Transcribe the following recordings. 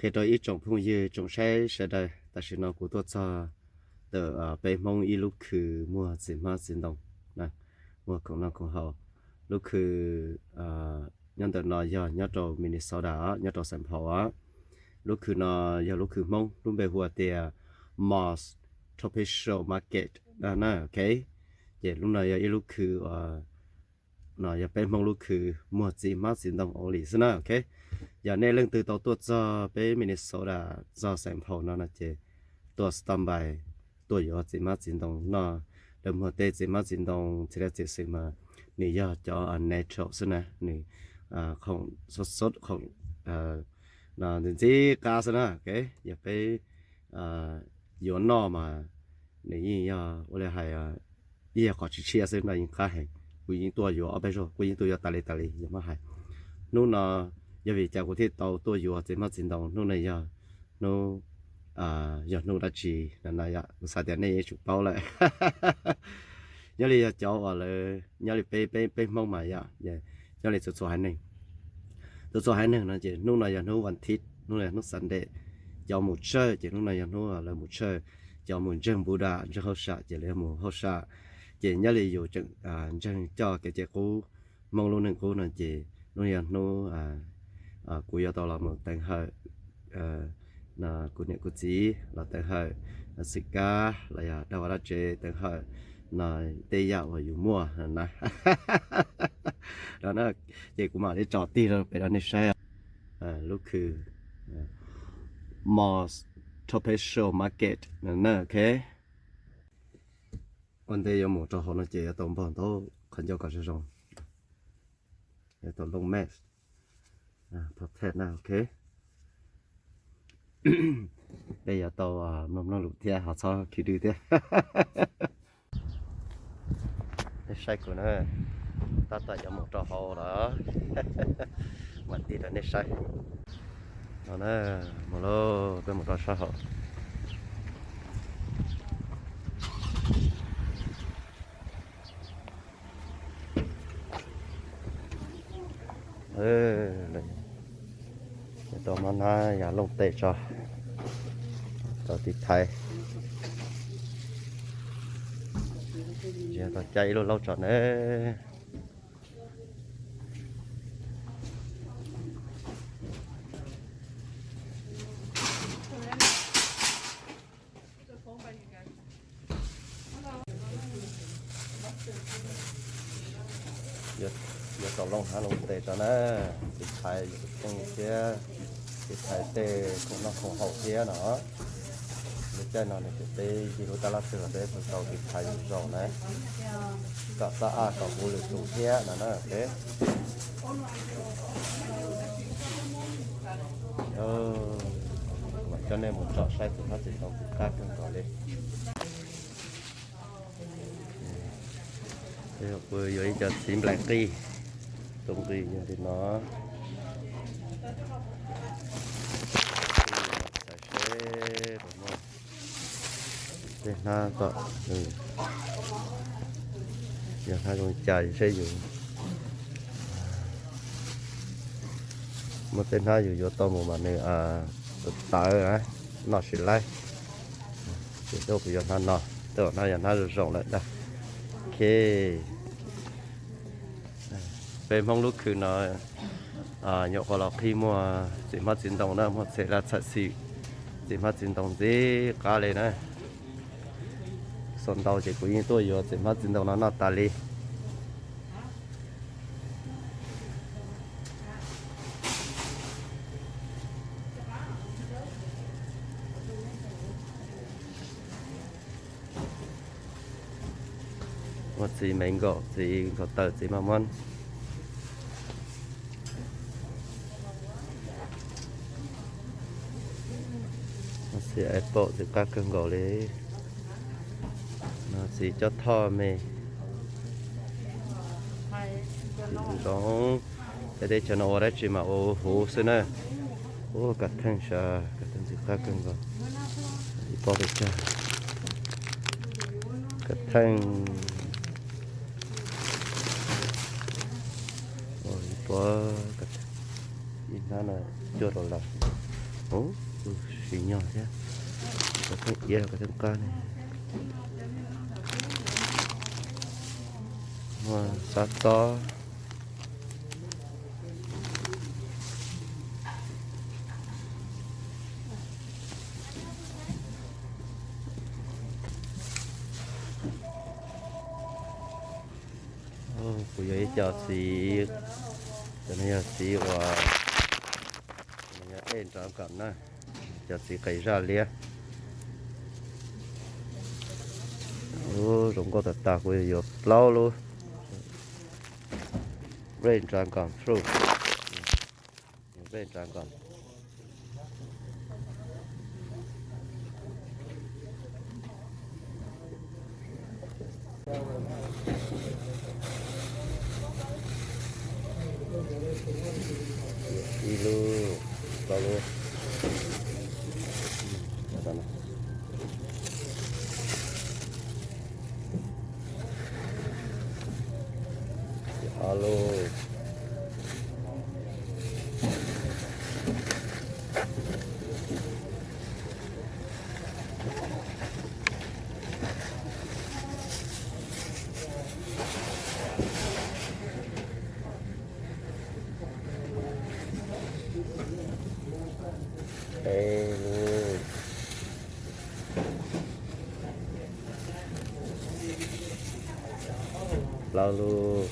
Qhia rau ib tsoom phooj ywg tsoom saib sawv daws, tam sim no kuv tuaj txog ntawm peb Hmoob ib lub khw muag txiv hmab txiv ntoo, muag khoom noj khoom haus. Lub khw nyob ntawm no yog nyob rau Minnesota, nyob rau Saint Paul os. Lub khw no yog lub khw Hmoob, lub npe hu tias Moss Tropical Market na, ok. Ces lub no yog ib lub khw no yog peb Hmoob lub khw muag txiv hmab txiv ntoo only xwb na, ok. Yog nej leej twg tau tuaj txog peb Minnesota, txog Saint Paul no no ces tuaj stop by, tuaj yuav txiv hmab txiv ntoo noj. Lawv muag tej txiv hmab txiv ntoo txiv dab txiv xwm mas nws yog cov natural xwb na, nws khoom sod sod, khoom ntxim ntxim qab xwb na, ok. Yog peb yuav noj mas nws yeej yog ua li hais, yeej yog qhov tsis tshiab xwb no, yeej qab heev. Kuv yeej tuaj yuav ob peb zaug, kuv yeej tuaj yuav tas li tas li, yog muab hais. Hnub no yog vim cas kuv thiaj tau tuaj yuav txiv hmab txiv ntoo hnub no yog hnub, yog hnub dab tsi no no yom, kuv xav tias nej yeej tsum paub lawm. Nyob li yog cov uas lawv nyob li peb, peb, peb Hmoob mas yom, nyob li txhua txhua haiv neeg, txhua txhua haiv neeg no ces hnub no yog hnub vas thiv, hnub no yog hnub Sunday. Cov mus church ces hnub no yog hnub lawv mus church, cov mus ntseeg Buddha ntseeg hauj sam ces lawv yog mus hauj sam. Ces nyob li yus tseem ntseeg coj kev cai qub, Hmoob lub neej qub no ces hnub no yog hnub kuv yuav tau los mus teev hawm, kuv niam kuv txiv los teev hawm, xwm kab los yog dab vaj dab tsev teev hawm, no tej yam uas yus muaj na. No ces kuv mam li tso tig rau pem rau nej saib. Lub khw Moss Tropical Market na, ok. Ua ntej yuav mus rau hauv no ces yuav tau npog ntau qhov ncauj kom zoo zoo, yuav tau looj mej, protect na, ok. Peb yuav tau mloog mloog lus thiab ho txhob khwv dwb thiab. Nej saib kuv na, tab tom yuav mus rau hauv lawm, mam tig rau nej saib. No na, mus lauj, peb mus rau sab hauv. Tau muab hnab yas looj tes tso, tau tiv thaiv, tau caij ib lub laub tso na. Yuav tau looj hnab looj tes tso na, tiv thaiv yus tus kheej thiab tiv thaiv tej khoom noj khoom haus thiab no. Lub caij no nws ces peb yig lub tab laj twg los peb tau tiv thaiv yus zaum na, kom txaj aj kom huv lwm tus thiab no na. Coj nej mus tsom saib txiv hmab txiv ntoo txiv qab kawg nkaus li. Kuv yuav ib co txiv nplaim qij, tus nqi yog li no. Xaiv seb puas muaj tej hnab kom, yog hnab zoo cas seb yus muaj tej hnab yus yuav tau mus mas nws tawv tawv, noj tsis laib. Ces kuv yuav hnab no, tej zaum no yog hnab zoo zoo lawm ntag. Ok. Peb Hmoob lub khw no nyuam qhuav los qhib muag txiv hmab txiv ntoo na, muag txhia laj txham xim, txiv hmab txiv ntoo ntxim qab li na. Xaus ntau ces kuv yeej tuaj yuav txiv hmab txiv ntoo no noj tas li. Muaj txiv mango, txiv nkaus taw, txiv maj mab, muaj txiv apple, txiv qab kawg nkaus li. No txiv cob thoj me, txiv zoo. Peb teb chaws no ua dab tsi mas ua huv xwb na. Ua kav theej sav, kav theej ntxim qab kawg nkaus. Ib pob pes tsawg? Kav theej, ib pob, ib hnab no cuaj dollar. Ub, siv nyog thiab. Cov theej iab los cov theej qab ne. Muaj xab txob. Kuv yog ib co txiv, cov no yog txiv uas, cov no yog ej nrad kom na, cov txiv qis zaj liab. Ub, zoo nkauj tas tas, kuv yuav plaub lub red dragon fruit. Red dragon. Ib lub, plaub lub. Ob lub. Peb lub. Plaub lub.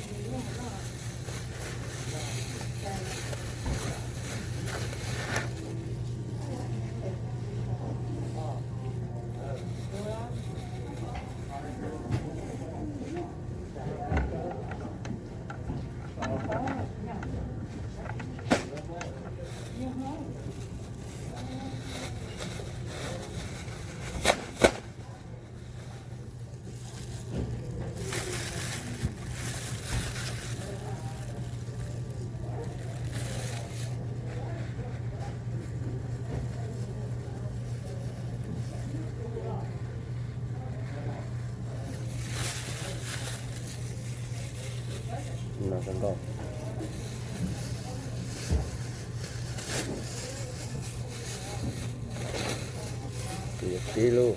Tib lub.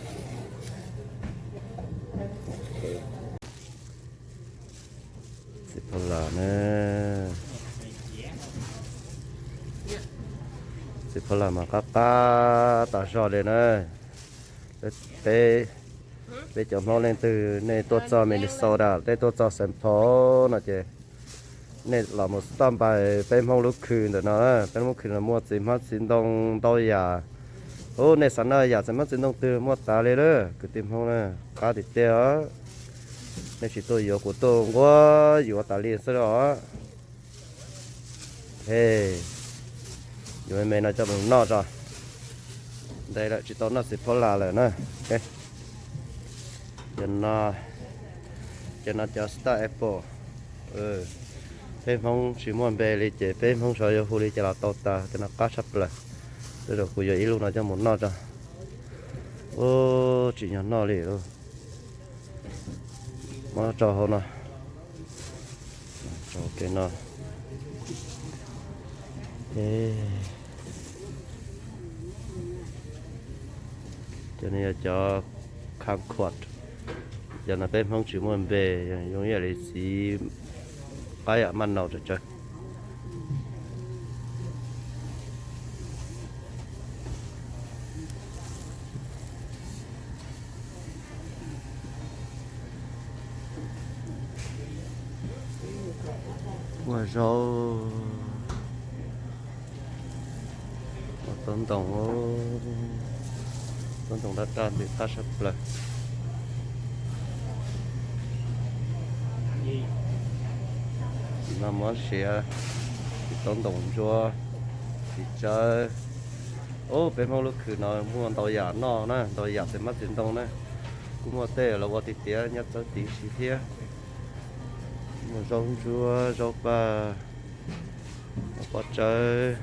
Txiv phaub las na. Txiv phaub las mas qab qab tas zog li na. Peb, peb cov Hmoob leej twg nej tuaj txog Minnesota, nej tuaj txog Saint Paul no ces nej los mus stop by peb Hmoob lub khw ntawm no. Peb Hmoob khw no muaj txiv hmab txiv ntoo ntau yam. Ub, nej xav noj yam txiv hmab txiv ntoo twg muaj tas li lawm kwv tij Hmoob na, qab tiag tiag os. Nej tsis tuaj yuav kuv tuaj nquag yuav tas li xwb os. He, yuav me me no coj mus noj tso. Ntev lawm tsis tau noj txiv phaub las lawm na. Cov no, cov no cov star apple. Peb Hmoob tsis muaj npe li ces peb Hmoob sav yuav hu li cas los tau tas, cov no qab tshaj plaws. Tej zaum kuv yuav ib lub no coj mus noj tso. Ub, tsim nyog noj li lauj. Muab rau hauv no. Rau kev no. Cov no yog cov kumquat. Cov no peb Hmoob tsis muaj npe, zoo ib yam li txiv qab yam maj naus tsawv tsawv. Muaj zaub, muaj taub ntoos, taub ntoos daj daj ntws qab tshaj plaws. No muab siav, txiv taub ntoos ntsuab, txiv tsawb. Ub, peb Hmoob lub khw no muaj ntau yam noj na, ntau yam txiv hmab txiv ntoo na. Kuj muaj tej los ua tiav tiav nyob txawb tid si thiab. Muaj zaub ntsuab, zaub paj, pob tsawb.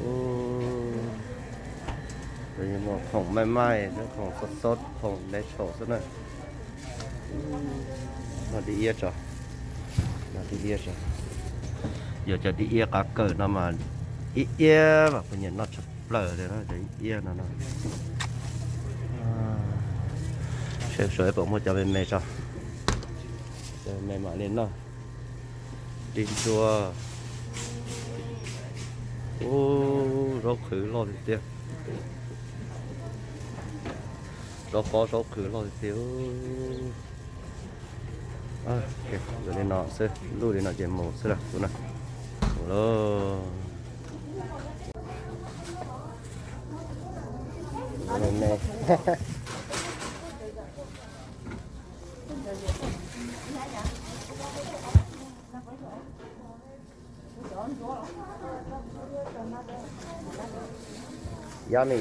Ub, muaj khoom maij maij, khoom xob xob, khoom natural xwb na. Noj dib iab tso, noj dib iab tso. Yog cov dib iab qav kawm no mas ib iab mas kuv nyiam noj tshaj plaws li na, cov ib iab no no. Seb suav pom muaj cov me me tso, cov me me mam li noj. Dib ntsuab. Ub, zaub qhwv loj tiag tiag. Zaub pob zaub qhwv loj tiag tiag. Yuav li no xwb, luj li no ces mus xwb lawm kuv na. Mus lauj. Me me. Yummy.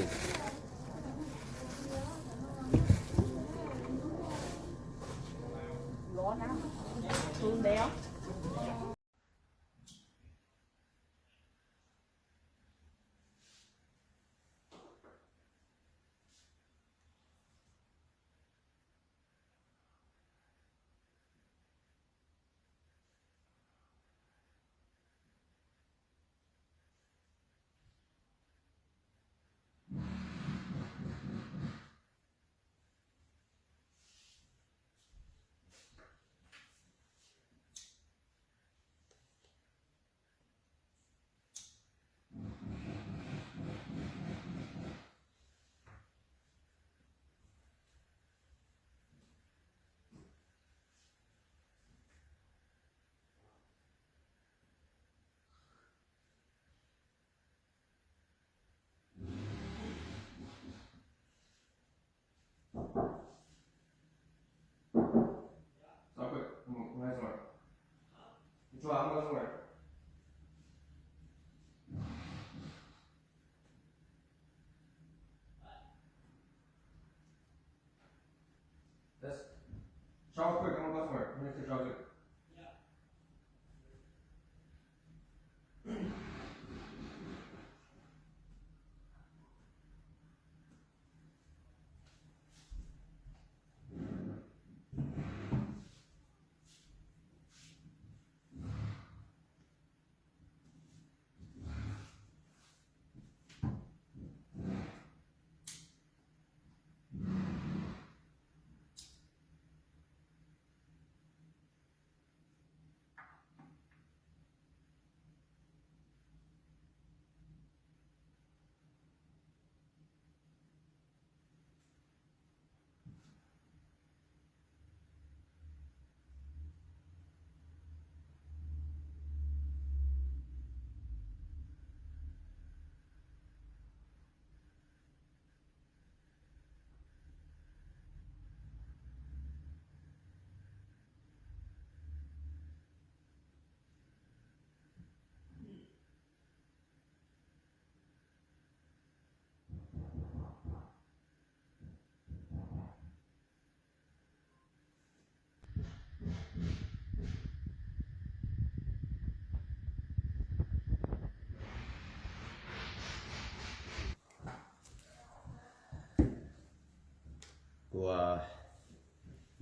Kuv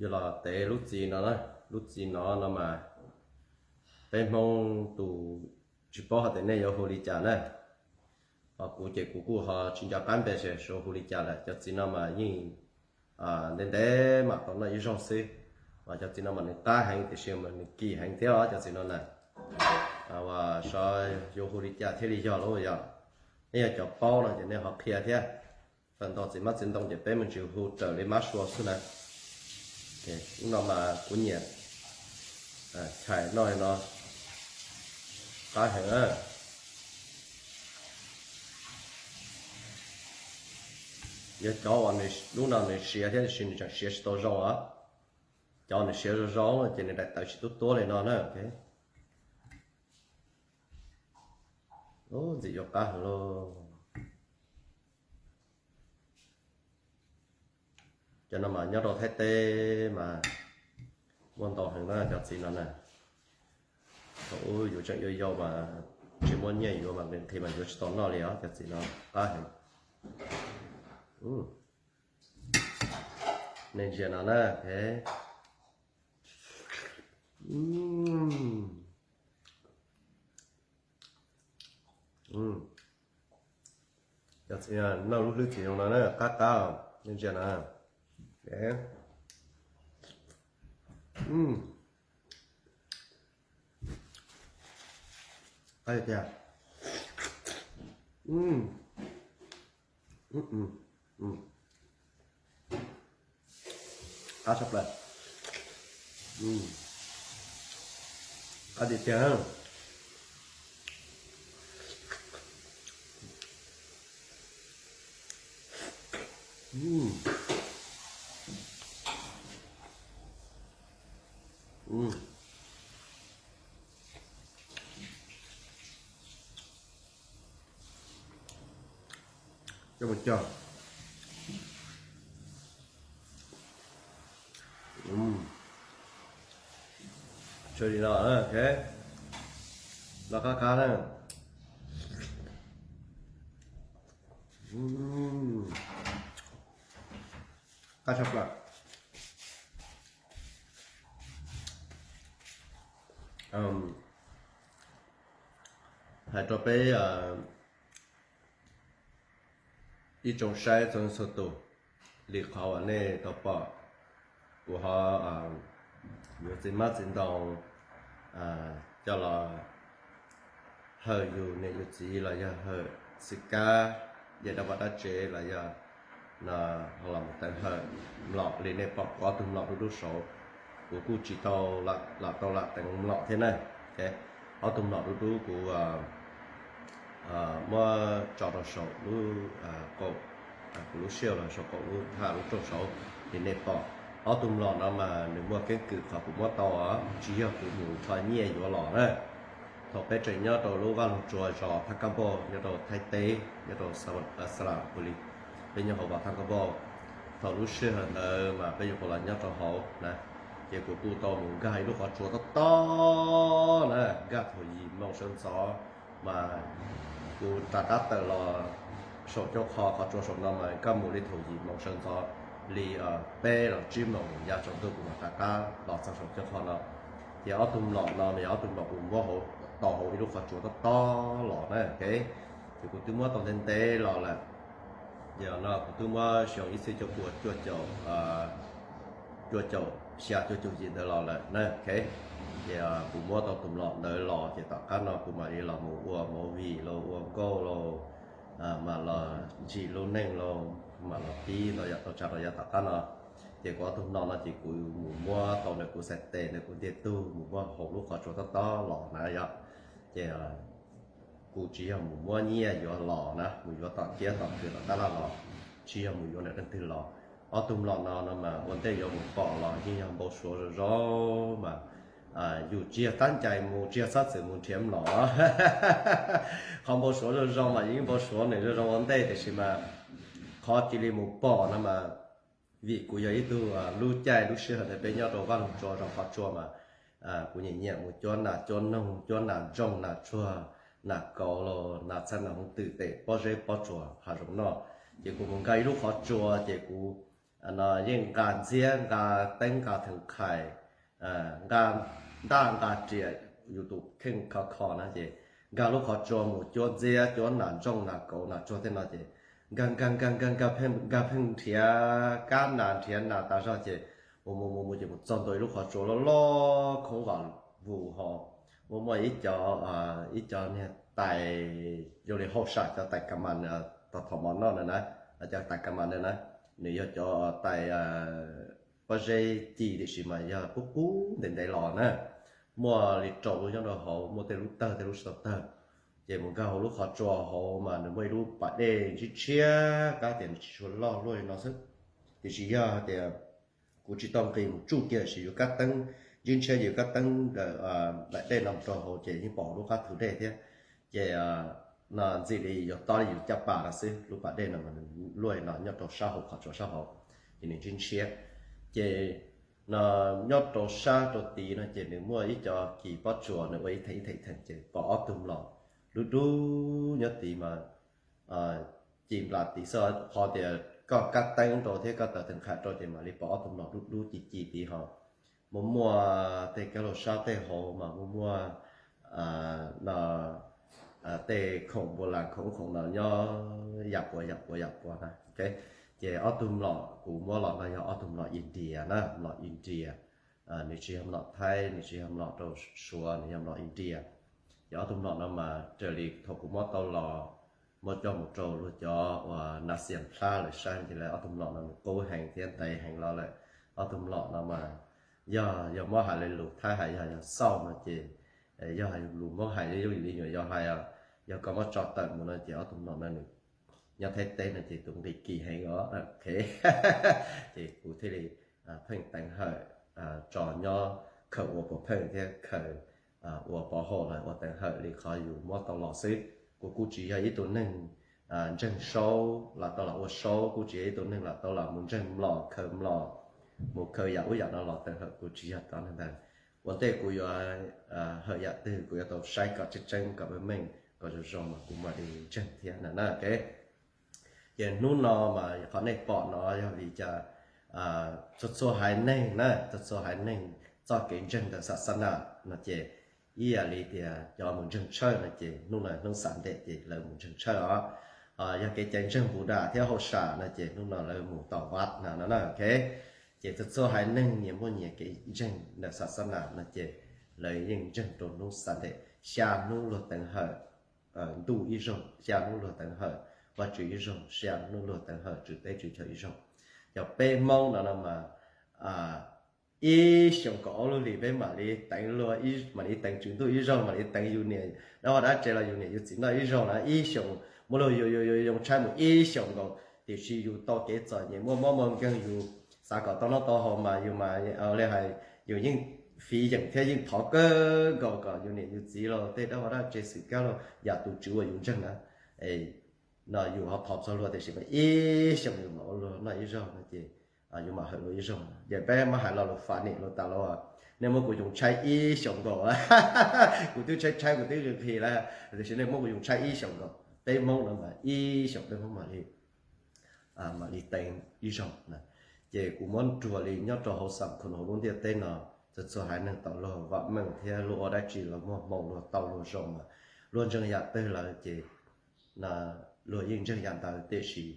yuav los tev lub txiv no na, lub txiv no no mas peb Hmoob tus tsis paub hais tias nej yuav hu li cas na. Ho kuv ces kuv kuj ho tsis nco qab npe seb yuav hu li cas lawm. Cov txiv no mas yeej ntev ntev mam tau noj ib zaug xwb. Mas cov txiv no mas nws qab heev tiam sis mas nws kim heev thiab os cov txiv no na. Uas xyov yuav hu li cas thiaj li yog lauj yom. Nej yog cov paub no ces nej ho qhia thiab. Tawm ntau txiv mab txiv ntoo ces peb me ntsis hu raws li mab sua xwb na. Lub no mas kuv nyiam chais noj li no qab heev na. Yog cov uas lub no nws siav thiab tiam sis nws tseem siav tsis tau zoo os. Cov nws siav zoo zoo ces nws daim tawv tsis tuab tuab li no na. Ub, ntxim yuav qab heev lauj. Cov no mas nyob rau Thaib teb mas muaj ntau heev na cov txiv no na. Thaum ub yus tseem yau yau mas tsis muaj nyiaj yuav mas nqhis mas yuav tsis tau noj li os cov txiv no. Qab heev. Nej ntsia no na. Cov txiv noj lub hlwb txiv zoo no na, qab qab, nej ntsia na. Qab tiag tiag. Qab tshaj plaws. Qab tiag tiag. Coj mus cog. Tshuav li no, ok. Los qab qab na. Qab tshaj plaws. Hais rau peb ib tsoom saib txhua txhua tus, li qhov uas nej tau pom kuv ho yuav txiv hmab txiv ntoo coj los hawm yus niam yus txiv los yog hawm xwm kab, yam dab vaj dab tsev los yog no, ho los mus teev hawm mlom li nej pom kuv ob tug mlom dub dub saud. Kuv kuj tsis tau lam tau lam teev mlom thiab na. Ob tug mlom dub dub kuv muab tso rau saum lub qaum, kuv lub siab los saum qaum lub thaj lub rooj saud li nej pom. Ob tug mlom no mas nws muaj keeb kwm qhov kuv muab tau, tsis yog kuv mus rho nyiaj yuav los na. Thaum peb tseem nyob rau lub vaj loog tsua zos Thaj Kab Npauj nyob rau Thaib teb, nyob rau Sarabuli, peb nyob hauv vaj Thaj Kab Npauj. Thaum lub sij hawm ntawd mas peb nyuam qhuav los nyob rau hauv na, ces kuv kuj tau mus nkag ib lub qhov tsua tob tob na, nkag thaum yim moos sawv ntxov mas kuv rov qab tawm los saum cov qhov, qhov tsua saum no mas nkag mus li thaum yim moos sawv ntxov li peb los tsib moos ya tsaus ntuj kuv mam rov qab los txog saum cov qhov no. Ces ob tug mlom no mas yog ob tug mlom kuv muab tau hauv ib lub qhov tsua tob tob los na, ok. Ces kuv twb muab tau ntev ntev los lawm. Yog no kuv twb muab xyoo ib txhiab cuaj pua cuaj caum, cuaj caum xya cuaj caum yim ntawd los lawm na, ok. Ces kuv muab tau tus mlom ntawd los ces tom qab no kuv mam li los mus ua movie los ua nkauj los, mam los ntsim lub neej los, mam los pib los yog tau tsa los yog tom qab no. Ces kuv ob tug mlom no ces kuv mus muab tau ntawm kuv xais tes ntawm kuv ntiag tug mus muab hauv lub qhov tsua tob tob los na yom. Ces kuv tsis yog mus muab nyiaj yuav los na, mus yuav tom kiab tom kws tom tab laj los, tsis yog mus yuav ntawm leej twg los. Ob tug mlom no no mas ua ntej yuav mus pom los yeej yog npau suav zoo zoo mas yus tsis yog tab ncais mus, tsis yog txhob txwm mus nrhiav mlom. Qhov npau suav zoo zoo mas yeej npau suav nws zoo zoo ua ntej, tiam sis mas qhov cia li mus pom no mas vim kuv yog ib tug lub caij lub sij hawm ntawd peb nyob rau vaj loog tsua zos qhov tsua mas kuv nyiam nyiam mus cuab nas cuab noog, cuab nas ntsoog, nas tsuag, nas kauv los nas txhab nas hoov twm tes pob zeb pob tsuas hav zoov noj. Ces kuv mus nqa ib lub qhov tsua ces kuv yeej nqa ntxiab, nqa teeb, nqa theem qhais, nqa ntaj nqa riam, yus tus kheej kho kho na ces nkag lub qhov tsua mus cuab ntxiab, cuab nas ntsooj nas kauv nas tsuag tej no ces nkag nkag nkag nkag nkag pheej nrhiav kab nas nrhiav nas tas zog ces mus mus mus mus ces mus txog ntua ib lub qhov tsua loj loj khoob vam vus ho muaj muaj ib co, ib co niag tais, zoo li hauj sam cov tais ka mas, thaum mov noj na, cov tais ka mas na, nws yog cov tais pob zeb ci tiam sis mas yog qub qub ntev ntev los na. Muaj li rau lub nyob rau hauv, muaj tej lub tawg tej lub tsis tau tawg. Ces mus nkag hauv lub qhov tsua hauv mas nws muaj ib lub pas dej ntshiab ntshiab, kab tias nws tsis tshua loj luaj li no xwb, tiam sis yog tias kuv tsis tau nqis mus tsuj kiag tiam sis yuav kab teeb ntshiab ntshiab, yuav kab teeb ntawm pas dej no mus rau hauv ces yeej pom lub qab thu dej thiab. Ces no ntxim li yuav tob li yus caj pas no xwb, lub pas dej no mas nws luaj li no nyob rau sab hauv qhov tsua sab hauv, ces nws ntshiab ntshiab. Ces no nyob rau sab rau tid no ces nws muaj ib co kis pob tsuas nws ua ib theem ib theem theem ces pom ob tug mlom dub dub nyob tid mas ci nplas tid xwb, qhov tias koj kab teeb rau thiab koj taws theem qhais rau ces mam li pom ob tug mlom dub dub ci ci tid ho. Muaj muaj tej kab laug sab tej hauv mas muaj muaj no tej khoom npua las khoom khoom no nyob yam puas yam puas yam puas na. Ces ob tug mlom kuv muab los no yog ob tug mlom India na, mlom India. Nws tsis yog mlom Thaib, nws tsis yog mlom rau Suav, nws yog mlom India. Ces ob tug mlom no mas raws li thaum kuv muab tau los, muab coj mus rau luag cov uas nav xias plab lawv saib ces lawv ob tug mlom no nws qub heev thiab ntev heev los lawm. Ob tug mlom no mas yog, yog muab hais li lus Thaib hais yog, yog xauj no ces, yog lus Hmoob hais yooj yim li nyuam yaus hais, yog koj muab tso tawm mus no ces ob tug mlom no nws nyob Thaib teb no ces tus nqi kim heev os. Ces kuv thiaj li pheej teev hawm tso nyob khaws ua puas pheej thiab khaws ua pov haum los ua teev hawm li qhov yus muab tau los xwb. Kuv kuj tsis yog ib tug neeg ntseeg saub los tau los ua saub, kuj tsis yog ib tug neeg los tau los mus ntseeg mlom khaws mlom, mus khaws yam ub yam no los teev hawm, kuv tsis yog cov neeg ntawd. Ua ntej kuv yuav hawm yam twg kuv yuav tau saib kom tseeb tseeb kom meej meej kom zoo zoo mas kuv mam li ntseeg thiab na. Ces hnub no mas qhov nej pom no yog vim cas txhua txhua haiv neeg na, txhua txhua haiv neeg txoj kev ntseeg ntawm xa xa nas no ces ib yam li tias cov mus ntseeg tshawj no ces hnub no hnub Sunday ces lawv mus ntseeg tshawj os. Yog kev cai ntseeg Buddha thiab hauj sam no ces hnub no lawv mus tom vaj no no na. Ces txhua txhua haiv neeg nyias muaj nyias kev ntseeg ntawm xa xa nas no ces lawv yeej ntseeg rau hnub Sunday, xya hnub luag teev hawm ntuj ib zaug, xya hnub luag teev hawm Vajtswv ib zaug, xya hnub luag teev hawm tswv teb tswv chaw ib zaug. Cov peb Hmoob no no mas ib xyoos kaum ob lub hlis peb mam li teev luag, mam li teev tswv ntuj ib zaug, mam li teev yus niam dab vaj dab tse los yus niam yus txiv noj ib zaug na. Ib xyoos muab luag yoo yoo tshaib mus ib xyoos nkaus, tiam sis yus tau kev txom nyem muaj mob muaj nkeeg yus xav kom tau noj tau haus mas yus mas li hais yus yeej fiv yeem thiab yeej thov kawg nkaus kom yus niam yus txiv los tej dab vaj dab tse xwm kab los yam tus tswv uas yus ntseeg na, no yus ho thov txog luag tiam sis mas ib xyoos yus mam ua luag noj ib zaug no ces yus mam hawm luag ib zaug. Ces peb muab hais lo lus faj niam lus tas los, nej muab kuv yoo tshaib ib xyoos nkaus, kuv twb tshaib tshaib kuv twb nqhis nqhis lawm tiam sis nej muab kuv yoo tshaib ib xyoos nkaus. Peb Hmoob no mas ib xyoos peb Hmoob mam li mam li teev ib zaug na. Ces kuv muab nrug li nyob rau hauv xam khun hauv lub ntiaj teb no, txhua txhua haiv neeg tau luag vam meej thiab luag ua dab tsi los muaj hmoo luag tau luag zoo mas luag ntseeg yam twg lawm ces luag yeej ntseeg yam ntawd tiam sis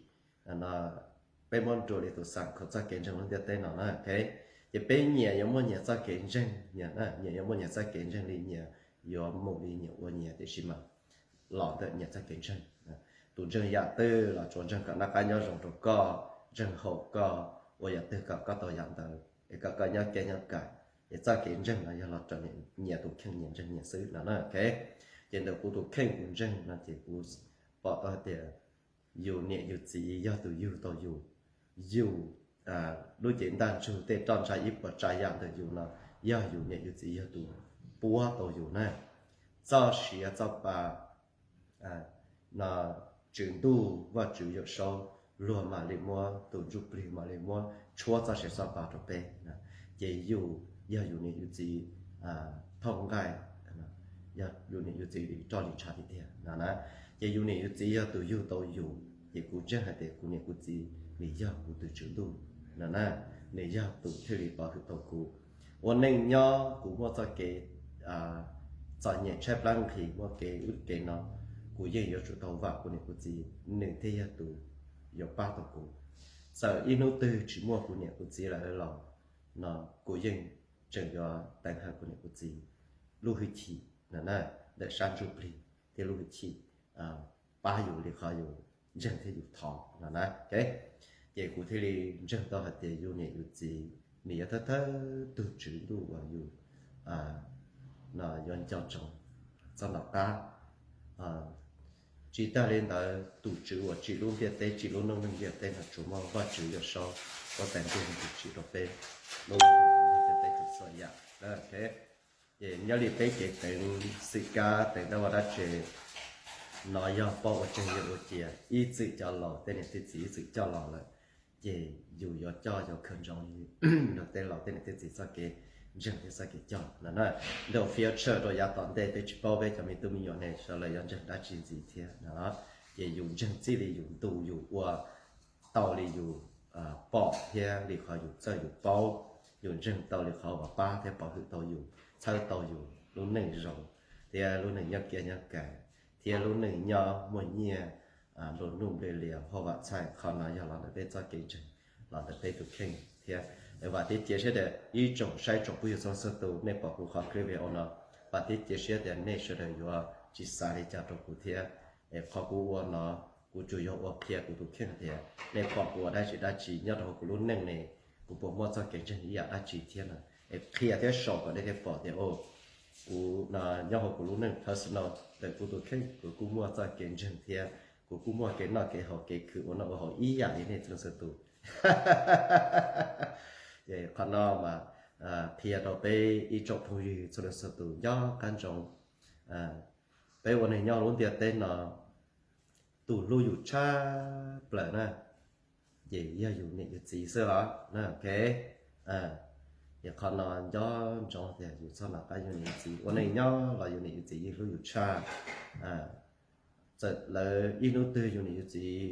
peb muab nrug li tus xam khun txoj kev ntseeg lub ntiaj teb no na. Ces peb nyias yuav muaj nyias txoj kev ntseeg, nyias yuav muaj nyias txoj kev ntseeg li nyias yuav mus li nyias ua nyias tiam sis mas los ntawm nyias txoj kev ntseeg. Tus ntseeg yam twg los tsuas ntseeg kom noj qab nyob zoo rau koj, ntseeg haum koj, ua yam twg kom koj tau yam ntawd es kom koj nyob kiab nyob kawm. Es txoj kev ntseeg no yog los raws nyias tus kheej nyias ntseeg nyias xwb no na. Ces ntawm kuv tus kheej kuv ntseeg no ces kuv pom tau hais tias yus niam yus txiv yog tus yug tau yus, yus lub cev ntaj ntsug tej roj ntsha ib puas tsav yam ntawm yus no yog yus niam yus txiv yog tus puab tau yus na. Txoj sia txoj pa no, Tswv Ntuj Vajtswv Yawm Saub luag mam li muab, tus ntsuj plig mam li muab tshuab txoj sia txoj pa rau peb. Ces yus yog yus niam yus txiv thooj nqaij, yog yus niam yus txiv li roj li ntsha tiag tiag no na. Ces yus niam yus txiv yog tus yug tau yus, ces kuv ntseeg hais tias kuv niam kuv txiv nws yog kuv tus Tswv Ntuj no na, nws yog tus thiaj li pov hwm tau kuv. Ua neej nyob kuv muaj txoj kev txom nyem tshaib plab nqhis muaj kev ub kev no, kuv yeej yuav tsum tau vam kuv niam kuv txiv, nws thiaj yog tus yuav pab tau kuv. Txawm ib hnub twg tsis muaj kuv niam kuv txiv lawm los no kuv yeej tseem yuav teev hawm kuv niam kuv txiv lub hwj chim no na, ntawm sab ntsuj plig thiab lub hwj chim pab yus li qhov yus ntseeg thiab yus thov no na. Ces kuv thiaj li ntseeg tau hais tias yus niam yus txiv nws yog thawj thawj tug Tswv Ntuj uas yus yuav nco ntsoov txog nram qab. Tsis tag li ntawd, tus Tswv uas tsim lub ntiaj teb, tsim lub noob neej ntiaj teb no tsuas muaj Vajtswv Yawm Saub huab tais ntuj tus tsim rau peb lub noob neej ntiaj teb txhua yam. Ces nyob li peb kev teev xwm kab teev dab vaj dab tse no yog pog ua tseeg yawg ua cia ib txwm coj los, tej niam tej txiv ib txwm coj los lawm, ces yus yuav coj yuav khaws ntsoov li luag tej laus tej niam tej txiv txoj kev ntseeg thiab txoj kev coj no na. Ntawm future rau yav tom ntej peb tsis paub peb cov me tub me nyuam ne sawv daws yuav ntseeg dab tsi ntxiv thiab no. Ces yus ntseeg txij li yus ntu yus ua, tau li yus pom thiab li qhov yus txawj yus paub, yus ntseeg tau li qhov uas pab thiab pov hwm tau yus, txhawb tau yus lub neej zoo thiab lub neej nyob kiab nyob kawm, thiab lub neej nyob muaj nyiaj, nplua nuj nplua lias huaj vam txhaij. Qhov no yog los ntawm peb txoj kev ntseeg, los ntawm peb tus kheej thiab. Es vam thiab cia siab tias ib tsoom saib tsoom phooj ywg txhua txhua tus, nej pom kuv qhov clip video no, vam thiab cia siab tias nej sawv daws yuav tsis xav li cas rau kuv thiab. Es qhov kuv ua no, kuv tsuas yog ua qhia kuv tus kheej tias nej pom kuv ua dab tsi dab tsi nyob rau hauv kuv lub neej ne, kuv puas muaj txoj kev ntseeg ib yam dab tsi thiab no. Es qhia thiab sau kom nej thiaj pom tias, o, kuv no nyob hauv kuv lub neej personal ntawm kuv tus kheej, kuv kuj muaj txoj kev ntseeg thiab, kuv kuj muaj kev noj kev haus, kev khwv ua noj ua haus ib yam li nej txhua leej txhua tus. Ces qhov no mas qhia rau peb ib tsoom phooj ywg txhua leej txhua tus nco qab ntsoov, peb ua neeg nyob lub ntiaj teb no, tus hlub yus tshaj plaws na, ces yog yus niam yus txiv xwb los na, ok. Ces qhov no nco ntsoov tias yus txhob nco qab yus niam yus txiv, ua neej nyob los yus niam yus txiv yeej hlub yus tshaj. Txawm lawv ib hnub twg yus niam yus txiv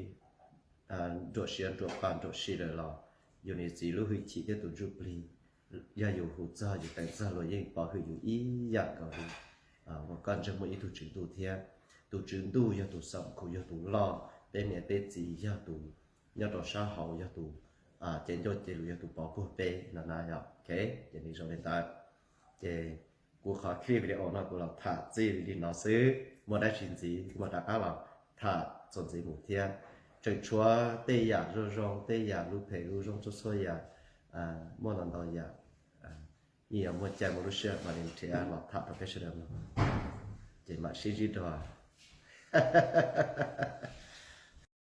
nruam siav nruam pa nruam si lawm los yus niam yus txiv lub hwj chim thiab tus ntsuj plig, yog yus hu txog yus teev txog luag yeej pov hwm yus ib yam nkaus li. Uas koj ntseeg muaj ib tug Tswv Ntuj thiab, tus Tswv Ntuj yog tus xam khum yog tus loj, peb niam peb txiv yog tus nyob rau sab hauv yog tus cev ncauj cev lus yog tus pov puag peb no na yom. Ok, ces nws zoo li ntawd. Ces kuv qhov clip video no kuv los tham txij li no xwb, muaj dab tsi ntxiv kuv mam rov qab los tham txuas ntxiv mus thiab. Tseem tshuav tej yam zoo zoo, tej yam lub phem lub zoo, txhua txhua yam, muaj ntau ntau yam. Ib yam muaj caij muaj lub sij hawm mam li nrhiav los tham rau peb sawv daws mloog, ces mam sib ntsib dua.